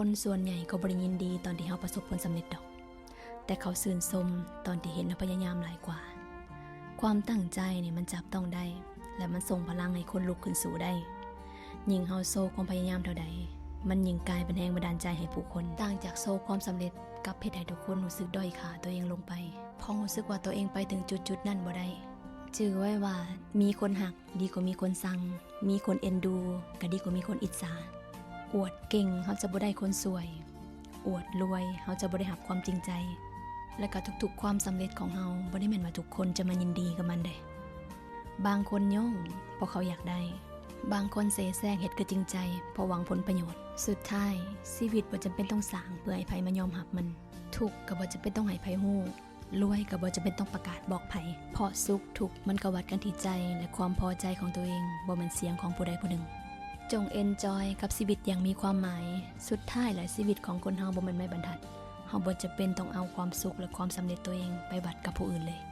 ຄົນສ່ວນໃຫຍ່ກໍບໍ່ໄດ້ຍິນດີຕອນທີ່ເຮົາປະສົບຜົນສຳເລັດດອກ, ແຕ່ເຂົາຊື່ນຊົມຕອນທີ່ເຫັນເຮົາພະຍາຍາມຫຼາຍກວ່າ. ຄວາມຕັ້ງໃຈນີ້ມັນຈັບຕ້ອງໄດ້ ແລະ ມັນສົ່ງພະລັງໃຫ້ຄົນລຸກຂຶ້ນສູ້ໄດ້. ຍິ່ງເຮົາໂຊຄວາມພະຍາຍາມເທົ່າໃດ, ມັນຍິ່ງກາຍເປັນແຮງບັນດານໃຈໃຫ້ຜູ້ຄົນ. ຕ່າງຈາກໂຊຄວາມສຳເລັດ, ກັບເຮັດໃຫ້ທຸກຄົນຮູ້ສຶກດ້ອຍຄ່າຕົວເອງລົງໄປ. ເພາະຮູ້ສຶກວ່າຕົວເອງໄປເຖິງຈຸດໆນັ້ນບໍ່ໄດ້. ຈື່ໄວ້ວ່າ ມີຄົນຮັກ ດີກວ່າມີຄົນຊັງ, ມີຄົນເອັນດູ ກໍດີກວ່າມີຄົນອິດສາ. ອວດເກັ່ງ ເຮົາຈະບໍ່ໄດ້ຄົນຊ່ວຍ, ອວດລວຍ ເຮົາຈະບໍ່ໄດ້ຮັບຄວາມຈິງໃຈ. ແລະກໍທຸກໆຄວາມສຳເລັດຂອງເຮົາ ບໍ່ໄດ້ແມ່ນວ່າທຸກຄົນຈະມາຍິນດີກັບມັນເດ້. ບາງຄົນຍ້ອງ ເພາະເຂົາຢາກໄດ້, ບາງຄົນເສແສງເຮັດຄືຈິງໃຈ ເພາະຫວັງຜົນປະໂຫຍດ. ສຸດທ້າຍ ຊີວິດບໍ່ຈຳເປັນຕ້ອງສ້າງເພື່ອໃຫ້ໃຜມາຍອມຮັບມັນ. ທຸກກໍບໍ່ຈຳເປັນຕ້ອງໃຫ້ໃຜຮູ້, ລວຍກໍບໍ່ຈຳເປັນຕ້ອງປະກາດບອກໃຜ, ເພາະສຸກທຸກມັນກໍວັດກັນທີ່ໃຈ ແລະ ຄວາມພໍໃຈຂອງຕົວເອງ, ບໍ່ແມ່ນສຽງຂອງຜູ້ໃດຜູ້ໜຶ່ງ. ຈົ່ງເອັນຈອຍກັບຊີວິດຢ່າງມີຄວາມໝາຍ, ສຸດທ້າຍແລ້ວຊີວິດຂອງຄົນເຮົາບໍ່ແມ່ນໄມ້ບັນທັດ. ເຮົາບໍ່ຈຳເປັນຕ້ອງເອົາຄວາມສຸກ ແລະ ຄວາມສຳເລັດຕົວເອງໄປວັດກັບຜູ້ອື່ນເລີຍ.